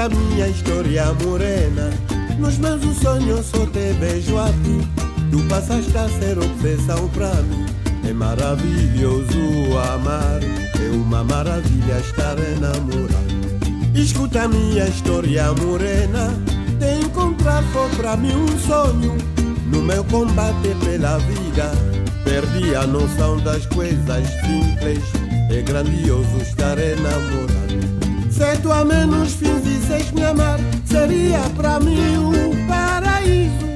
Escuta minha história morena. Nos meus sonhos só te vejo a ti. Tu passaste a ser obsessão pra mim. É maravilhoso amar, é uma maravilha estar enamorado. Escuta minha história morena. Te encontrar foi pra mim um sonho. No meu combate pela vida, perdi a noção das coisas simples. É grandioso estar enamorado. Se tu a menos fizesses me amar, seria pra mim um paraíso,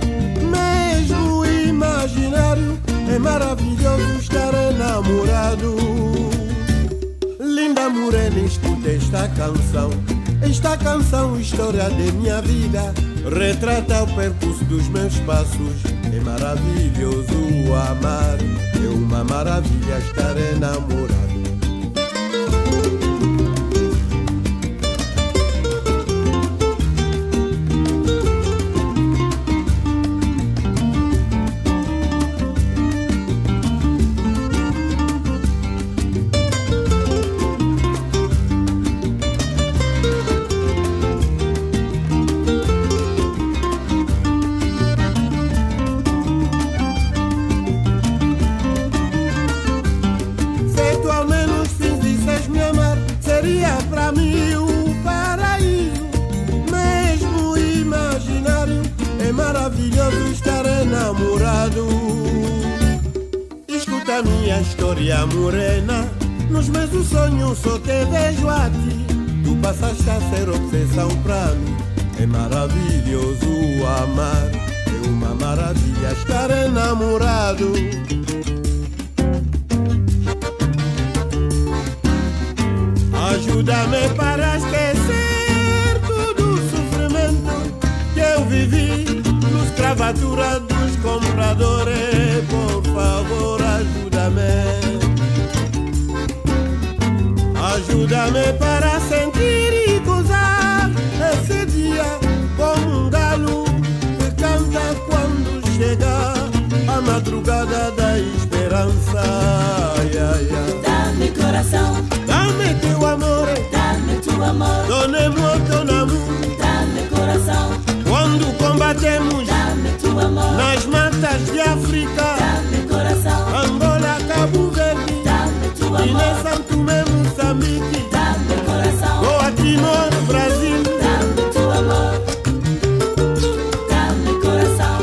mesmo imaginário. É maravilhoso estar enamorado. Linda morena, escuta esta canção. Esta canção, história de minha vida, retrata o percurso dos meus passos. É maravilhoso amar, é uma maravilha estar enamorado. Se tu ao menos fizesses me amar, seria pra mim um paraíso, mesmo imaginário. É maravilhoso estar enamorado. Escuta minha história morena. Nos meus sonhos só te vejo a ti. Tu passaste a ser obsessão pra mim. É maravilhoso amar, é uma maravilha estar enamorado. Ajuda-me para esquecer todo o sofrimento que eu vivi na escravatura dos compradores. Por favor, ajuda-me. Ajuda-me para sentir e gozar esse dia como um galo que canta quando chega a madrugada da esperança. Ai, ai, ai. Dame coração, Dame teu amor, dame tu amor, donnez-moi ton amour. Dame coração, Quando combatemos dame tu amor, nas matas de África, dame coração, Angola, Cabo Verde, dame tu Guiné, amor, São Tomé, Moçambique, dame coração, Goa, Timor, Brasil. Dame tu amor, dame coração,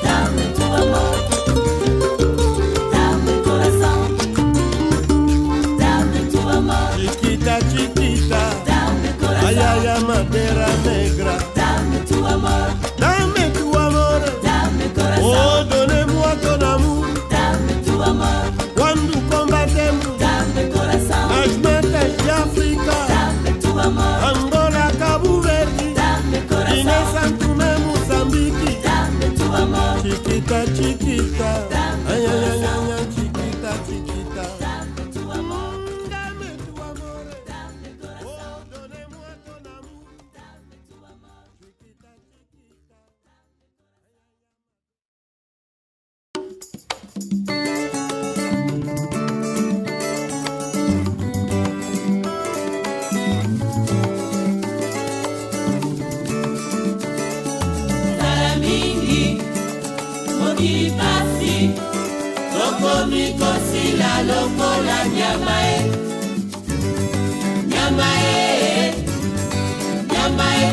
dame tu amor, dame coração, dame tu amor, Chiquita, chiquita, dame ai, coração, ai, a madeira negra. Dame tu amor, Dame tu amor, dame coração, oh, donnez-moi ton amour. Dame tu amor, Quando combatemos dame coração, nas matas de África, dame tu amor, Angola, Cabo Verde, dame Guiné, coração, São Tomé, Moçambique. Dame tu amor, Chiquita, chiquita, Dame ai, ai, ai, coração. ai, ai, chiquita, chiquita. Dame tu amor, Dame tu amor, dame coração, oh, donnez-moi ton amour. Dame tu amor. Chiquita, chiquita. Nzala mingi, mokili pasi, tokomi kosila lokola nyama e, nyama e, nyama e,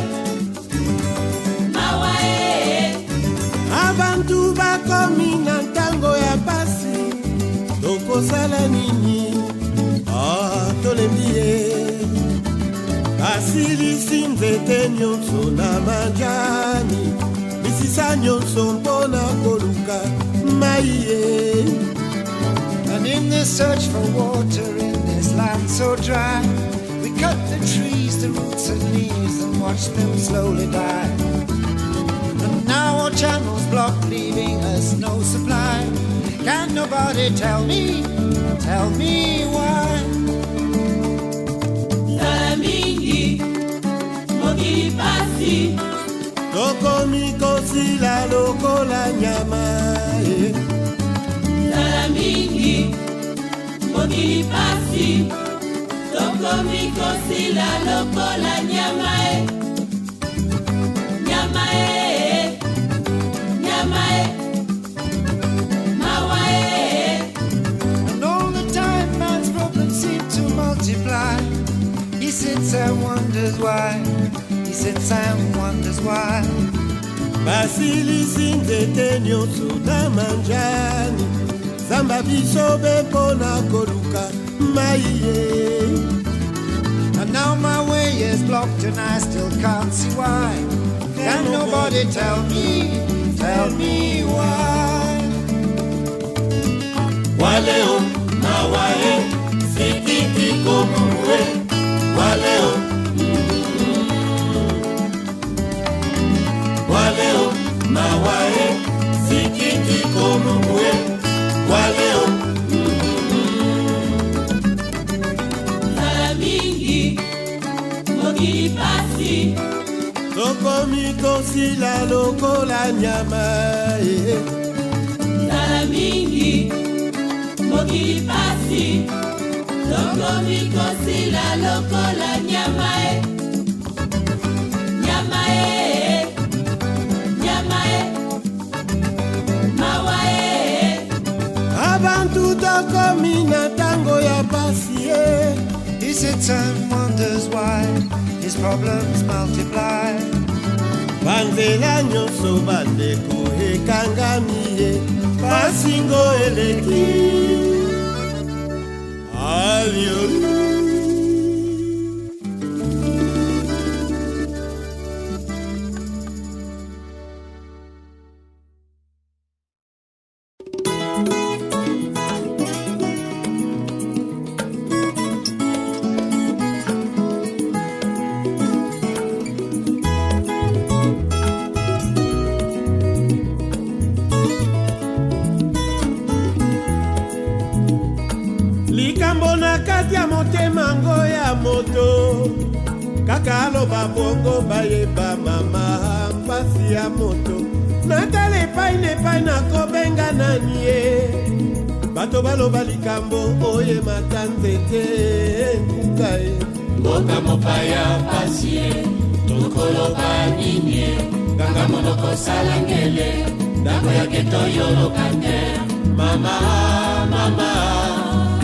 mawa e. Abantu bakomi na ntango ya pasi, tokosala nini? Ah, tolembi ye. Basilisi nzete nyonso na majani, misisa nyonso mpona koluka mai ye. And in the search for water in this land so dry, we cut the trees, the roots and leaves, and watch them slowly die. And now our channels blocked, leaving us no supply. Can't nobody tell me why? Nzala mingi, mokili pasi, Tokomi kosila lokola nyama ye. Nzala mingi, mokili pasi, tokomi Tokomi kosila lokola nyama e, nyama e, nyama e, mawa e. And all the time man's problems seem to multiply. He sits and wonders why. He sits and wonders why. Basilisi nzete nyonso na manjani, zamba biso be mpo na koluka mai ye. And now my way is blocked and I still can't see why. Can nobody tell me why? Waleo mawae sikitiko mumue waleo, waleo mawae sikitiko mumue waleo. Nzala mingi, mokili pasi. Tokomi kosila lokola nyama eh. Nzala mingi, mokili pasi, tokomi kosila lokola nyama e, nyama e, nyama e, mawa e. Abantu tokomi na ntango ya pasi ye. He sits and wonders why his problems multiply. Banzela nyonso bandeko ekangami ye, pasingo eleki alio. Likambo na kati ya motema ngo ya moto, kaka aloba bongo bayeba mama mpasi ya moto. Natala epai na epai, nakobenga nani ye? Bato baloba likambo oyemata nzete nkuka ye. Mboka mopaya pasi ye, tokoloba nini ye? Kanga monoko, sala ngele, ndako ya geto yoloka te, mama, mama.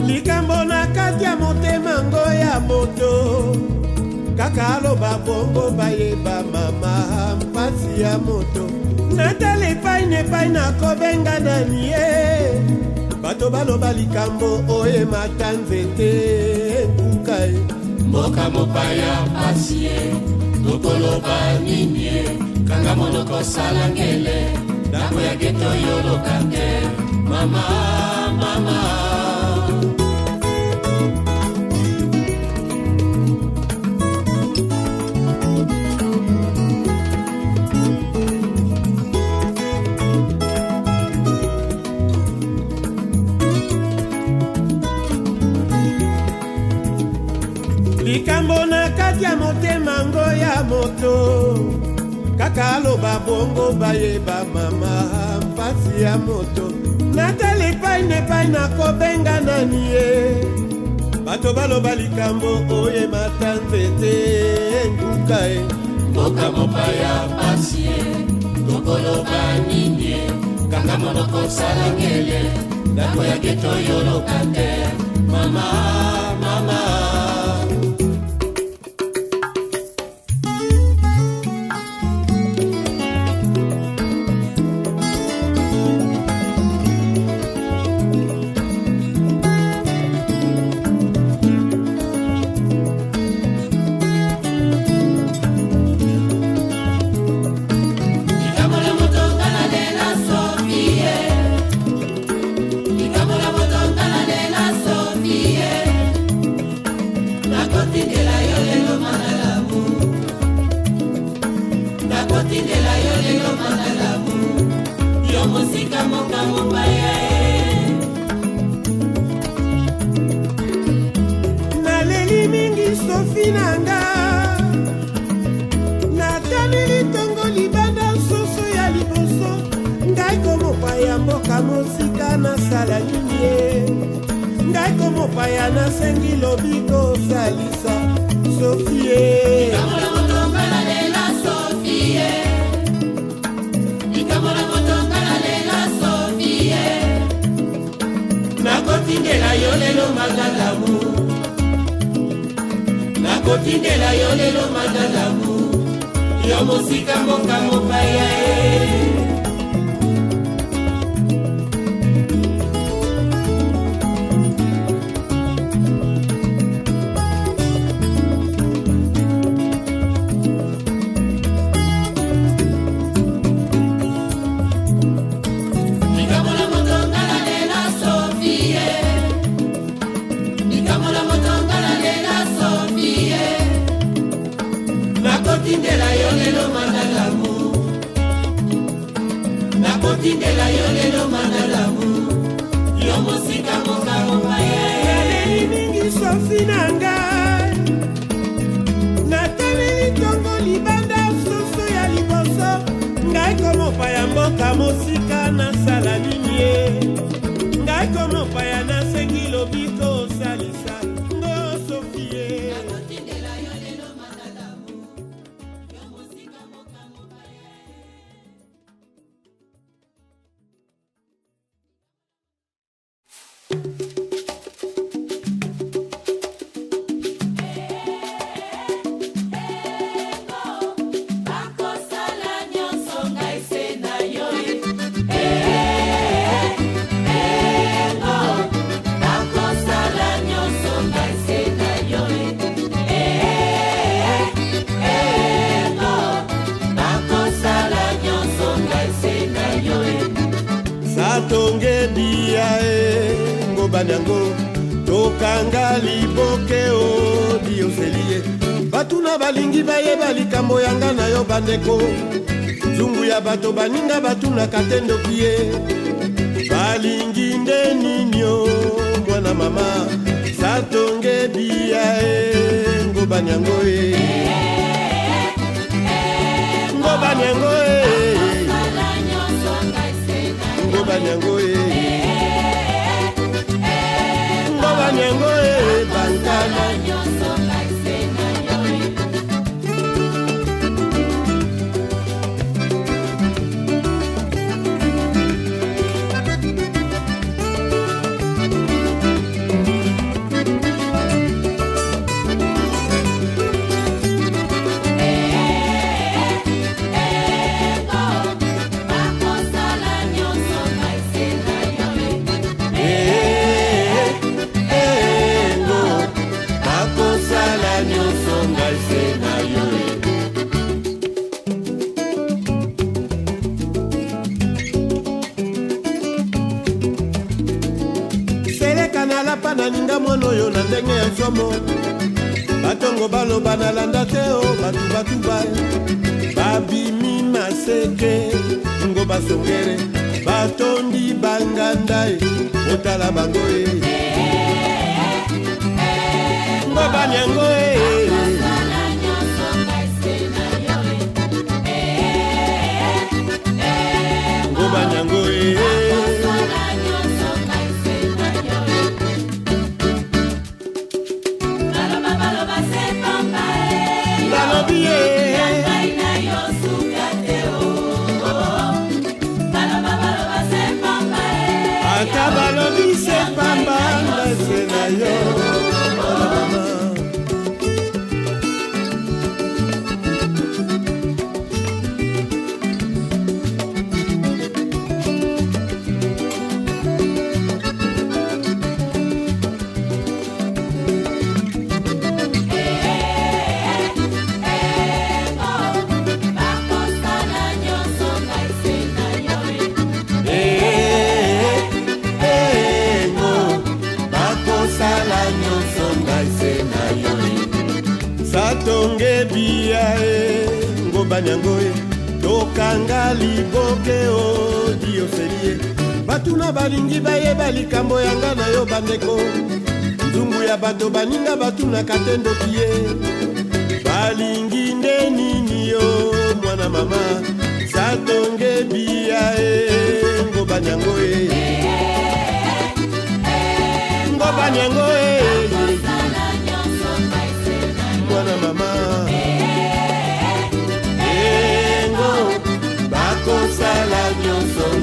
Likambo na kati ya motema ngo ya moto, kaka aloba bongo bayeba mama mpasi ya moto. Natala epai na epai, nakobenga nani ye? Bato baloba likambo oyemata nzete nkuka ye. Mboka mopaya pasi ye, tokoloba nini ye? Kanga monoko, sala ngele, ndako ya geto yoloka te, mama, mama. Likambo na kati ya motema ngo ya moto, kaka aloba bongo bayeba mama mpasi ya moto. Natala epai na epai, nakobenga nani ye? Bato baloba likambo oyemata nzete nkuka ye. Mboka mopaya pasi ye, tokoloba nini ye? Kanga monoko, sala ngele, ndako ya geto yoloka te, mama, mama. Likambo na moto nga nalela Sofie, likambo na moto nga nalela Sofie, nakotindela yo lelo manalamu, nakotindela yo lelo manalamu, yo mosika moka mopaya e. Naleli mingi Sofi na nga, nataleli ntongo libanda nsoso ya liboso, ngai komopaya mboka mosika, nasala nini ye? Ngai komopaya nasengi lobiko osalisa Sofie. Nakotindela yo lelo madalamu, nakotindela yo lelo madalamu, yo mosika mboka mopaya e. Nakotindela yo lelo madalamu, nakotindela yo lelo madalamu, yo mosika mboka mopaya. Naleli mingi Sofi na ngai, nataleli ntongo libanda soso ya liboso. Ngai komopaya mboka mosika nasala nini ye? Ngai komopaya nasengi lobiko osalisa ngo Sofie. Bakosala nyonso ngai se na yo engo, bakosala nyonso ngai se na yo engo, bakosala nyonso ngai se na yo. Satonge bia e ngobani yango tokanga liboke o dioseli ye. Batuna balingi bayeba likambo yanga na yo bandeko, nzungu ya bato baninga batunaka te ndoki ye. Balingi nde nini o mwana mama, satonge bia e ngobani yango e, ngobani yango e, ngobani yango e, ngobani yango e bankana. Bakosala nyonso ngai se na yo. Engo bakosala nyonso ngai se na yo. Seleka nalapa naninga mwana oyo na ndenge ya nsomo, batongo baloba nalanda te o batu batuba babimi maseke ngo basongere batondi banganda e botala bango e ngo banyango e. Ngo banyango e. Balobi ye. Ata balobi se pamba ndase na yo mwana mama. Engo bakosala nyonso ngai se na yo. Satonge bia e ngobani yango e tokanga liboke o dioseli ye. Batuna balingi bayeba likambo yanga na yo bandeko, nzungu ya bato baninga batunaka te ndoki ye. Balingi nde nini yo mwana mama, satonge bia e ngobani yango e, ngobani.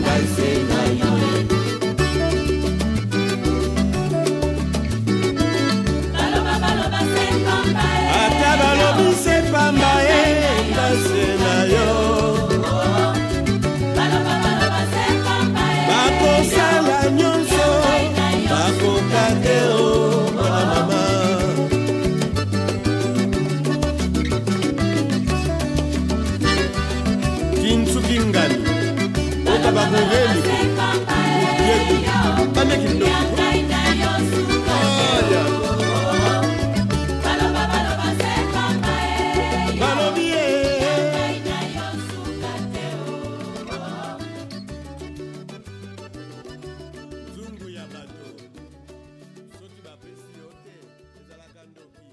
ngai se na yo e. Baloba baloba se pamba e. Ata balobi se pamba e, ngai se na yo. Baloba baloba se pamba e. Bakosala nyonso bakoka te o mwana mama. Kintsuki ngani oka bakureli yetu bameki ndoki. Ngai na yo suka te. Aya. Baloba baloba se pamba e. Balobi e. Ngai na yo suka te o. Nzungu ya bato soki bapesi yo te ezalaka ndoki.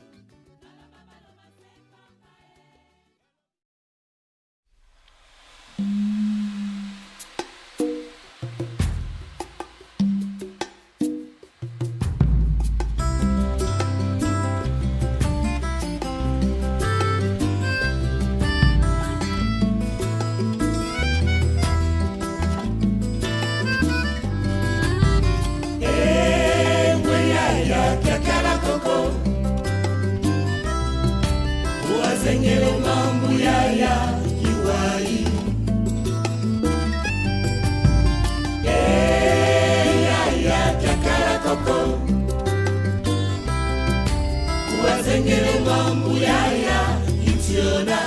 Wazengelo mambu yaya kiwai yaya kyakala koko wazengelo mambu yaya itiona.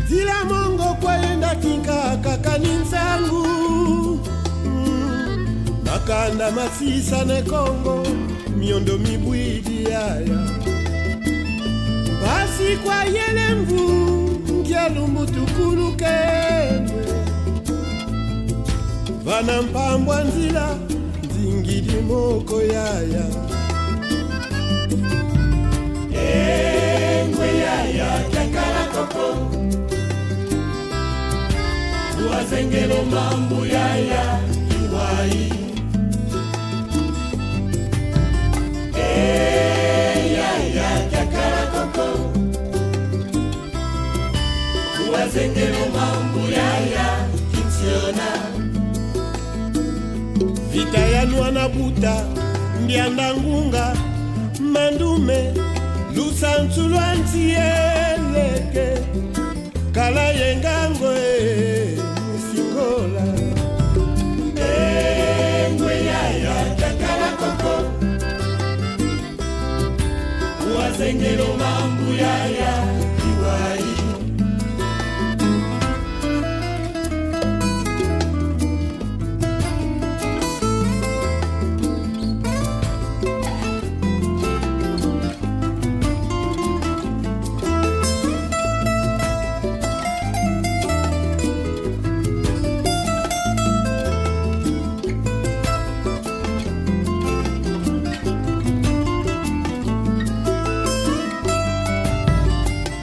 Nzila mongo kwayendaki kaka ni nsangu makanda masisa ne Kongo miondo mibwidi yaya pasi kwa yele mvu ngialumbu tukulukengwe vana mpambwa nzila nzingidi moko yaya. Engwe yaya kyakala koko wazengelo mambu yaya kiwai yaya kyakala koko wazengelo mambu yaya kitiona. Vita ya nwana buta mbianda ngunga mandume lusanzu lwa ntieleke kala yengango e musikola. Engwe yaya kyakala koko wazengelo mambu yaya kiwai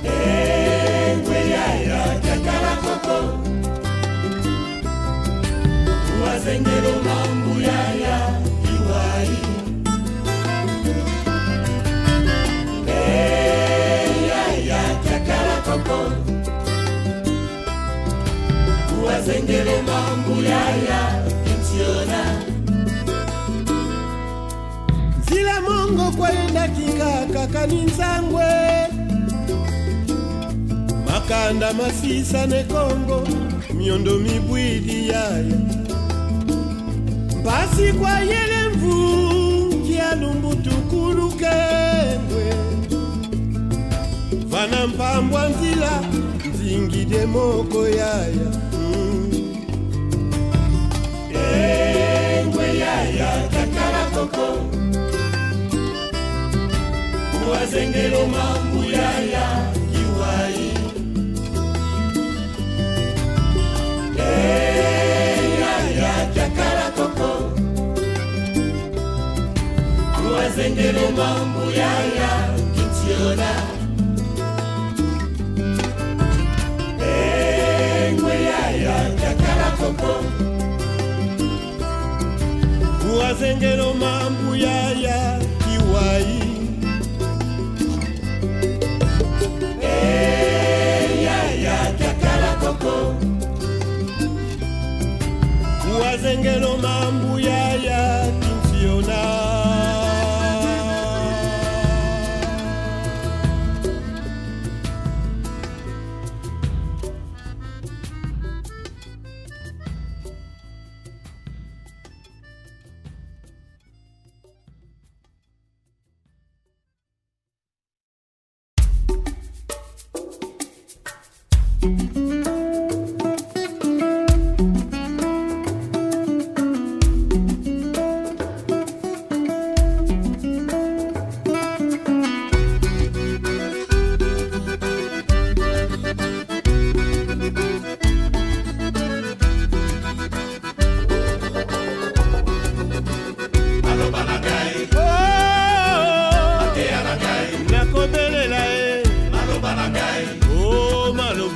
Engwe yaya kyakala koko wazengelo mambu yaya kiwai yaya kyakala koko wazengelo mambu yaya kitiona. Nzila mongo kwayendaki kaka ni nzangwe makanda masisa ne Kongo miondo mibwidi yaya mpasi kwa yele mvu ngialumbu tukulukengwe vana mpambwa nzila nzingide moko yaya. Engwe yaya kyakala koko wazengelo mambu yaya kiwai yaya kyakala koko wazengelo mambu yaya kitiona. Engwe yaya kyakala koko wazengelo mambu yaya kiwai. Yaya kyakala koko.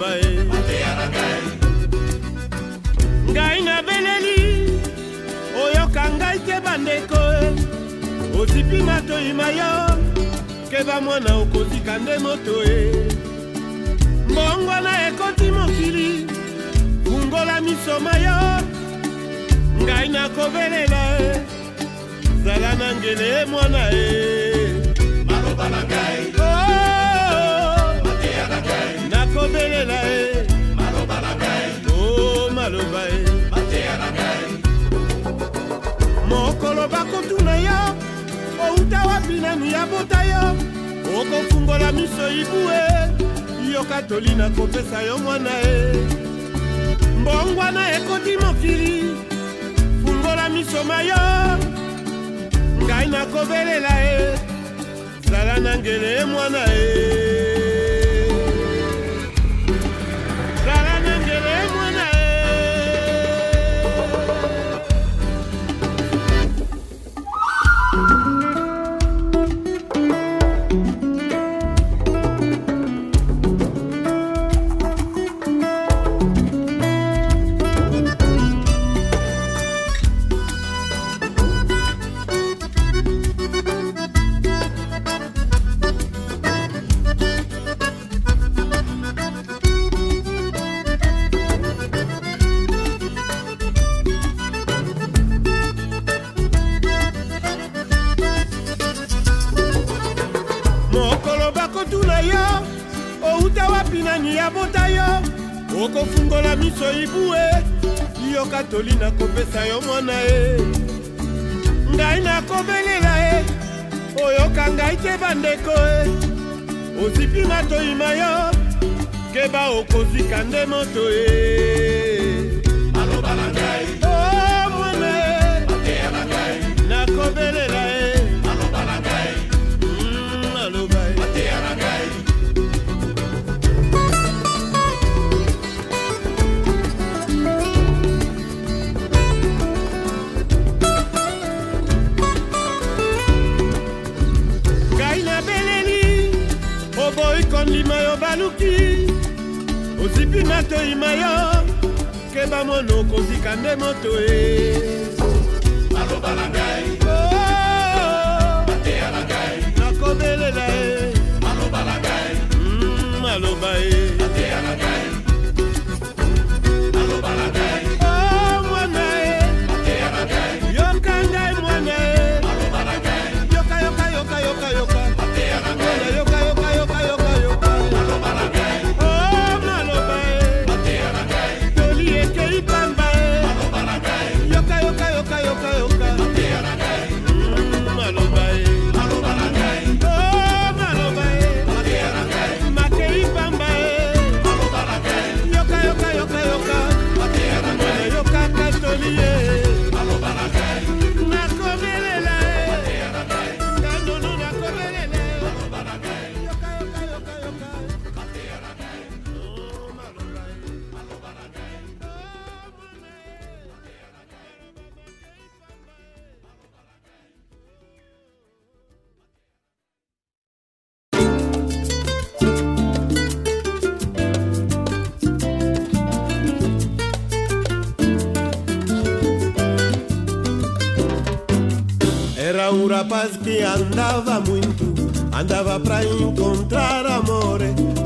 Maloba e ngai nabeleli, oyoka ngai te bandeko e. Ozipi matoi ma yo, keba mwana okozika nde moto e. Mbongwana ekoti mokili, fungola miso ma yo, ngai nakobelela e. Zala na ngele mwana e. Maloba na ngai. Oh, mateya na ngai. Nakobelela e. Maloba na ngai. O maloba e. Mateya na ngai. Mokolo bakotuna yo outa wapi, nani ya bota yo, okofungola miso ibu e, yoka toli nakopesa yo mwana e. Mbongwana ekoti mokili, fungola miso ma yo, ngai nakobelela e. Zala na ngele mwana e. Zala na ngele mwana e. Mokolo bakotuna yo outa wapi, nani ya bota yo, okofungola miso ibu e, yoka toli nakopesa yo mwana e. Ngai nakobelela e, oyoka ngai te bandeko e. Ozipi matoi ma yo, keba okozika nde moto e. Maloba na ngai. O mwana e. Mateya na ngai. Nakobelela e. Maloba na ngai. Maloba e. Mateya na ngai. Ngai nabeleli, oboyi kondima yo, baluki ozipi matoi ma yo, keba mwana okozika nde moto e. Maloba na ngai. Oh, mateya na ngai. Nakobelela e. Maloba na ngai. Maloba e. Mateya na ngai. Maloba na ngai. Oh, mwana e. Mateya na ngai. Yoka ngai mwana e. Maloba na ngai. Yoka, yoka, yoka, yoka, yoka. Mateya na ngai. Mwana, yoka, yoka, yoka, yoka, yoka. Maloba na ngai. Oh, maloba e. Mateya na ngai. Toli ekei pamba e. Maloba na ngai. Yoka, yoka, yoka, yoka, yoka. Mateya na ngai. Maloba e. Maloba na ngai. Oh, maloba e. Mateya na ngai. Makei pamba e. Maloba na ngai. Yoka, yoka, yoka, yoka. Mateya na ngai. Mwana, yoka katoli ye. Maloba na ngai. Nakobelela e. Mateya na ngai. Kanono nakobelela e. Maloba na ngai. Yoka, yoka, yoka, yoka. Mateya na ngai. Oh, maloba e. Maloba na ngai. Oh, mwana e. Mateya na ngai. Era um rapaz que andava muito, andava pra encontrar amor.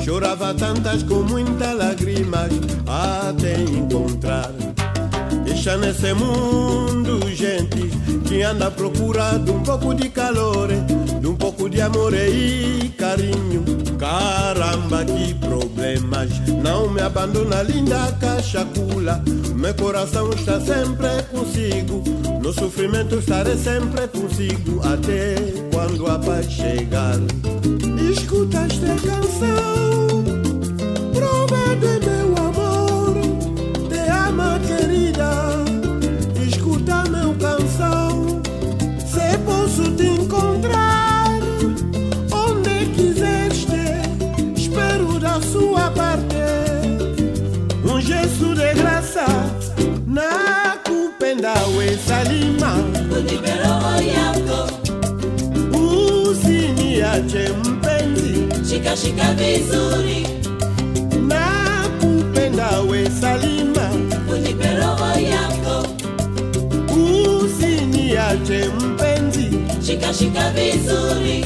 Chorava tantas com muitas lágrimas até encontrar. Está nesse mundo gente que anda à procura de um pouco de calor, de um pouco de amor e carinho. Caramba, que problemas! Não me abandona, linda cachacula. Meu coração está sempre consigo. No sofrimento estarei sempre consigo até quando a paz chegar. Escuta esta canção, prova de meu amor. Te ama, querida. Escuta meu canção. Se posso te encontrar onde quiseres, te espero da sua parte. Um gesto de graça nakupenda we Salima. Unipe roho yako. Usiniache mpenzi. Shika shika vizuri. Na Shika vizuri.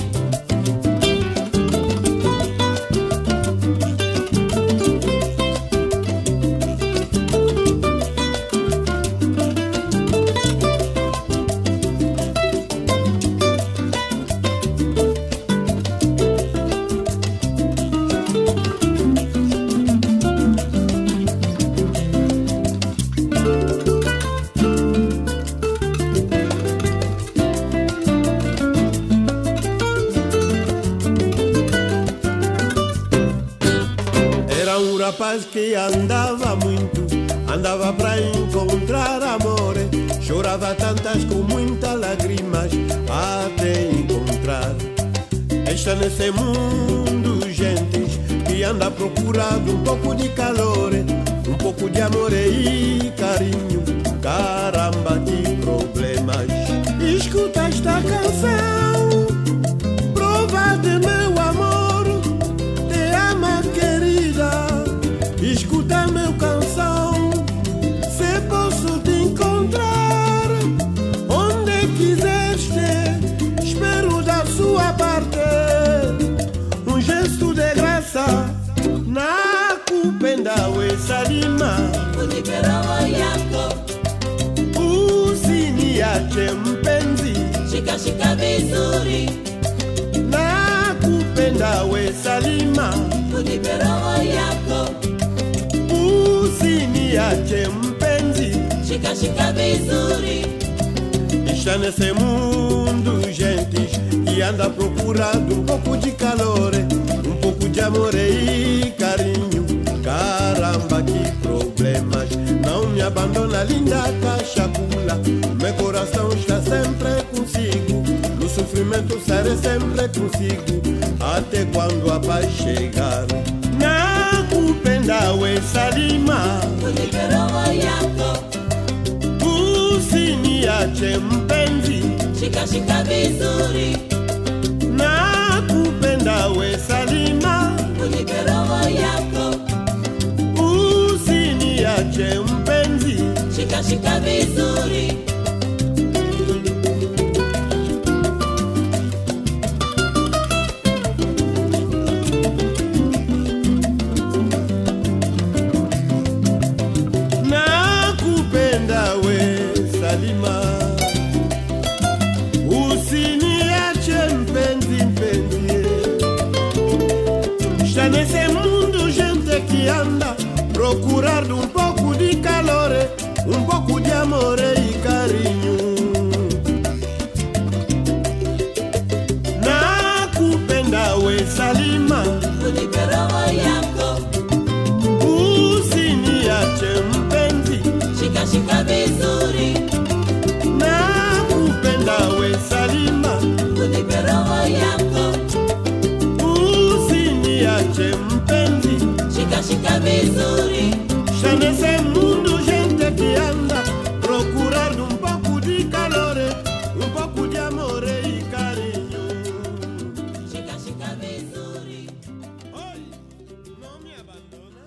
Era um rapaz que andava muito, andava pra encontrar amor. Chorava tantas com muitas lágrimas até encontrar. Está nesse mundo, gentes que anda procurando um pouco de calor, um pouco de amor e carinho. Caramba, que problemas! Escuta esta canção, prova de meu amor. Te ama, querida. Escuta meu canção. Se posso te encontrar onde quiseres, te espero da sua parte um gesto de graça. Nakupenda we Salima, Unipe roho yako, usiniache mpenzi. shika shika vizuri. Nakupenda we Salima, Unipe roho yako, usiniache mpenzi. shika shika vizuri. Está nesse mundo, gentes que anda procurando um pouco de calor, um pouco de amor e carinho. Caramba, que problemas! Não me abandona, linda cachacula. Meu coração está sempre consigo. No sofrimento serei sempre consigo, até quando a paz chegar. Nakupenda we Salima, Unipe roho yako, usiniache mpenzi. shika shika vizuri. Nakupenda we Salima, Unipe roho yako, usiniache mpenzi. shika shika vizuri. Nakupenda we Salima, usiniache mpenzi, mpenzi. Está nesse mundo gente que anda procurar um pouco de calor, um pouco de amor e carinho. Nakupenda we Salima, Unipe roho yako, usiniache mpenzi. shika shika vizuri. Nakupenda we Salima, Unipe roho yako, usiniache mpenzi. shika shika vizuri. Está nesse mundo gente que anda procurar um pouco de calor, um pouco de amor e carinho. Shika shika vizuri. Oi, não me abandona.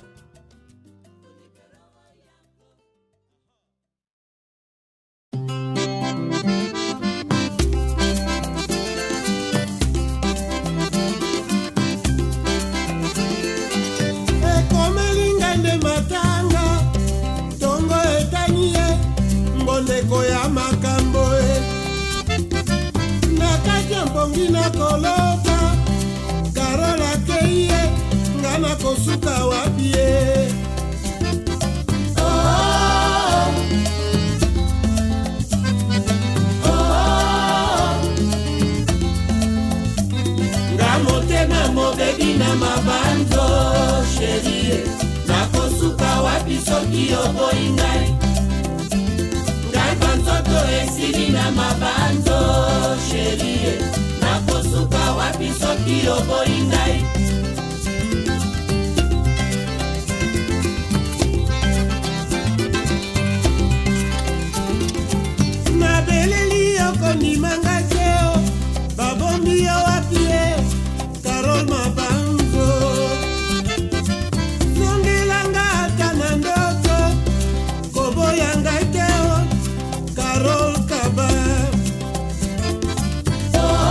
Ekomeli ngai nde matanga, ntongo etani ye, mbondeko ya makambo e. Na kati ya mpongi nakolota, Karol akei ye, nga nakosuka wapi ye? Oh, oh, oh. Nga motema mobebi na mabanzo, chérie, nakosuka wapi soki oboyi ngai? Ngai banzoto esili na mabanzo, chérie, nakosuka wapi soki oboyi ngai? Nabeleli yo kondima ngai te o, babombi yo wapi ye, Karol Mabanzo? Zongelanga ata na ndoto, koboya ngai te o, Karol Kaba. Oh,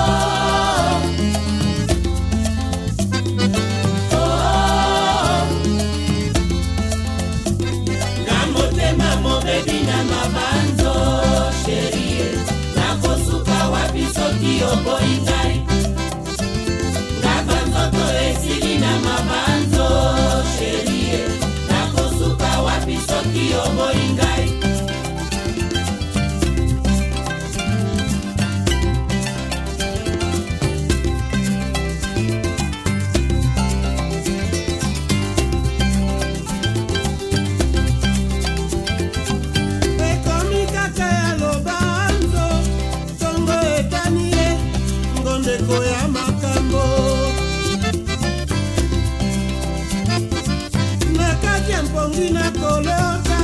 mpongi nakolota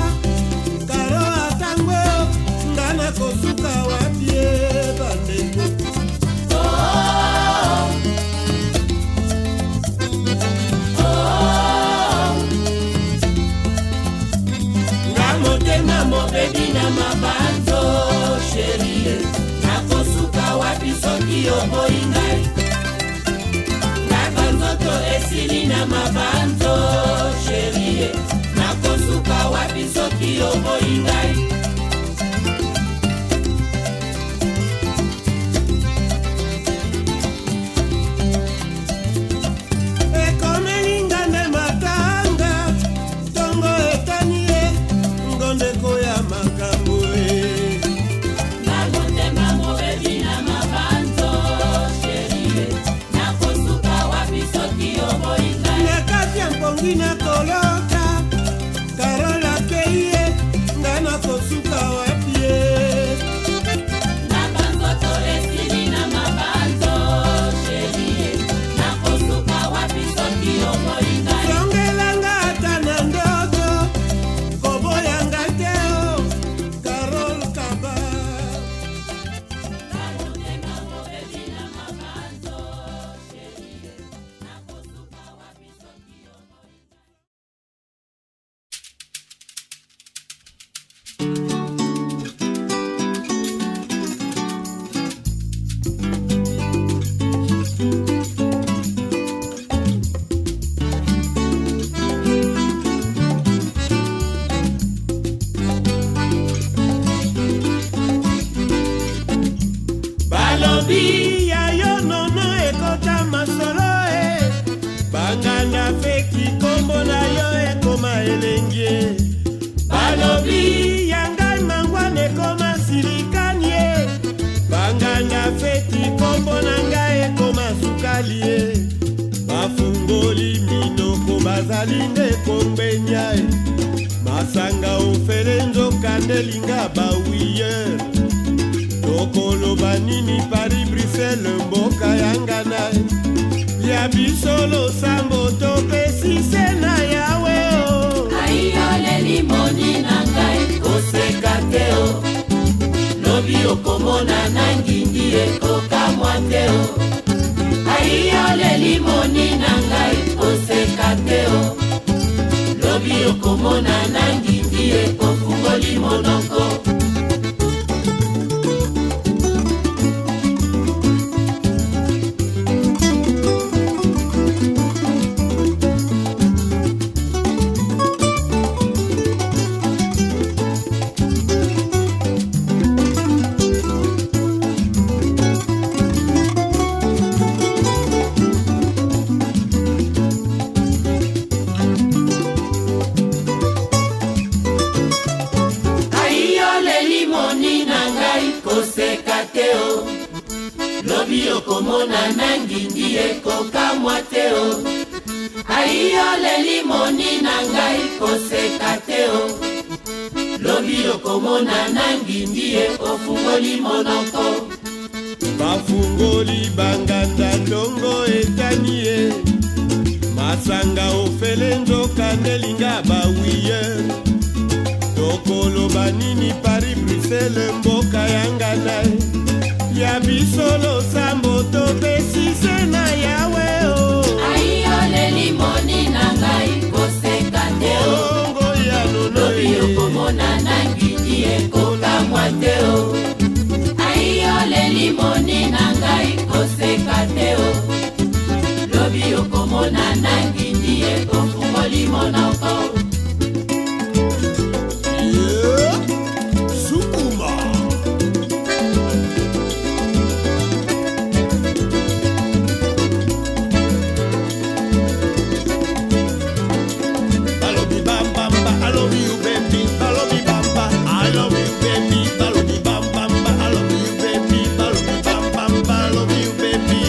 karo atango nga nakosuka wapi e bandeko. Nga motema mobebi na mabanzo chérie, nakosuka wapi soki oboyi ngai? Ngaka nzoto esili na mabanzo chérie, nakosuka wapi soki oboyi ngai? Ekomeli nga nde matanga, ntongo etani ye ngondeko ya makambo e. Nga motema mobebi na mabanzo chérie, nakosuka wapi soki oboyi ngai? Na kati ya mpongi nakolota Karol akei ye, nga nakosuka wapi ye? Ngaka nzoto esili na mabanzo chérie, nakosuka wapi soki oboyi ngai? Zongelanga ata na ndoto, koboyanga te o Karol Kaba. Nga motema mobebi na mabanzo chérie, nakosuka wapi soki oboyi ngai? Balobi ya yo nono ekota masolo e, banganda feti kombo na yo ekoma elengi e. Balobi ya ngai mangwana ekoma silikani e, banganda feti kombo na ngai ekoma sukali e. Bafungoli minoko bazali nde kombenya e, masanga ofele nzoka nde linga bawiye. Tokoloba nini Paris, Bruxelles, mboka ya ngana ya biso, losambo topesi se na Yawe o. Ayoleli moni na ngai, koseka te o, lobi okomona na ngindi ekokamwa te o. Ayoleli moni na ngai, koseka te o, lobi okomona na ngindi ekofungoli monoko. Ayoleli moni na ngai, koseka te o, lobi okomona na ngindi ekokamwa te o. Ayoleli moni na ngai, koseka te o, lobi okomona na ngindi ekofungoli monoko. Bafungoli banganda ntongo etani ye, masanga ofele nzoka nde linga bawiye. Tokoloba nini Paris, Bruxelles, mboka ya ngana ya biso, losambo topesi se na Yawe o. Ayoleli moni na ngai, koseka te o, Bongo ya nono lobi e. okomona na ngindi ekokamwa te o. Ayoleli moni na ngai, koseka te o, lobi okomona na ngindi ekofungoli monoko. Yeah. Sukuma. Balobi bam bam ba, I love you baby. Balobi bam ba, I love you baby. Balobi bam bam ba, I love you baby. Balobi bam bam ba, I love you baby.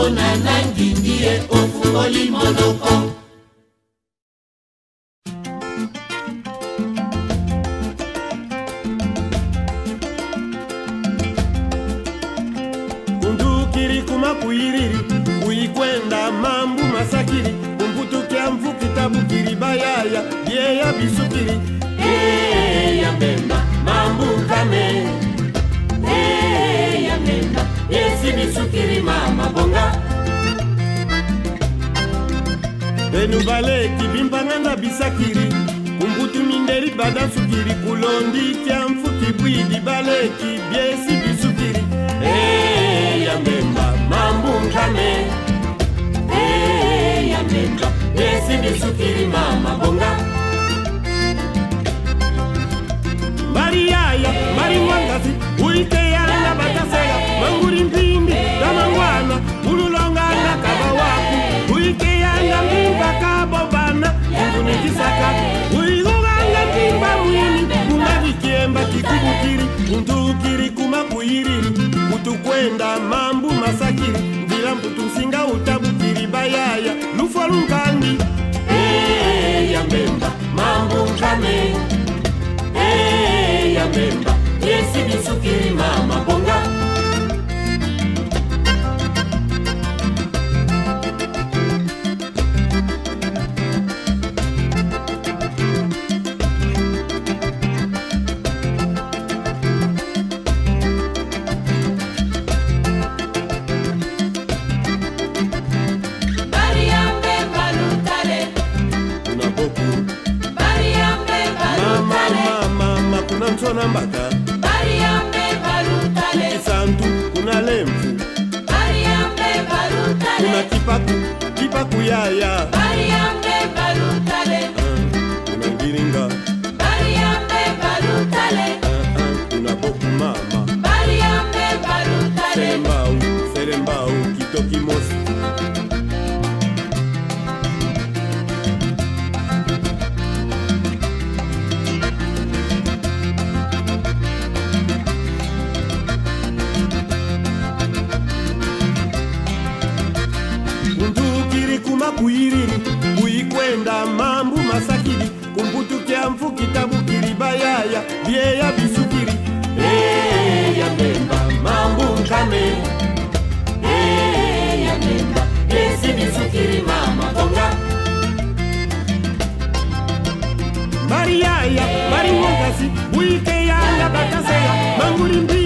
Okomona na ngindi ye ofungoli monoko. Kundukiri kumakuyiriri kuikwenda mambu masakiri kumputukya mfukitabukiri bayaya byeya bisukiri. Hey, ya mbemba mambu kame. Hey, ya mbemba yesi bisukiri mama bonga. Benu baleki bimpanganda bisakiri kumbutu minderi badansukiri kulondi kya mfuki bwidi baleki byesi bisukiri. Hey, ya mbemba mambu nkame. Hey, ya mbemba yesi bisukiri mama bonga. Mariaya maringwangazi uikeyanga batasela manguri mpindi damangwana ululonganga kaba waku uikeyanga mpimba kabobana kungunikisaka uigoganga mpimba mwini kungabikiemba kikubukiri kuntukiri kumakuyiriri kutukwenda mambu masakiri mvila mputu nsinga utabukiri bayaya lufwa lunkandi. Hey, ya mbemba mambu nkame. Hey, ya mbemba yesi bisukiri mama bonga. Kuna boku mama mama kuna ntsona mbaka kisantu kuna lemfu kuna kipaku kipaku yaya kuna ngiringa kuna boku mama selembau selembau kitoki mosi. Kuntukiri kumakuyiriri kuikwenda mambu masakiri kumbutukya mfukitabukiri bayaya byeya bisukiri. Hey, ya mbemba mambu nkame. Hey, ya mbemba yesi bisukiri mama bonga. Mariaya maringongasi uikeyanga bakaseya manguri mbindi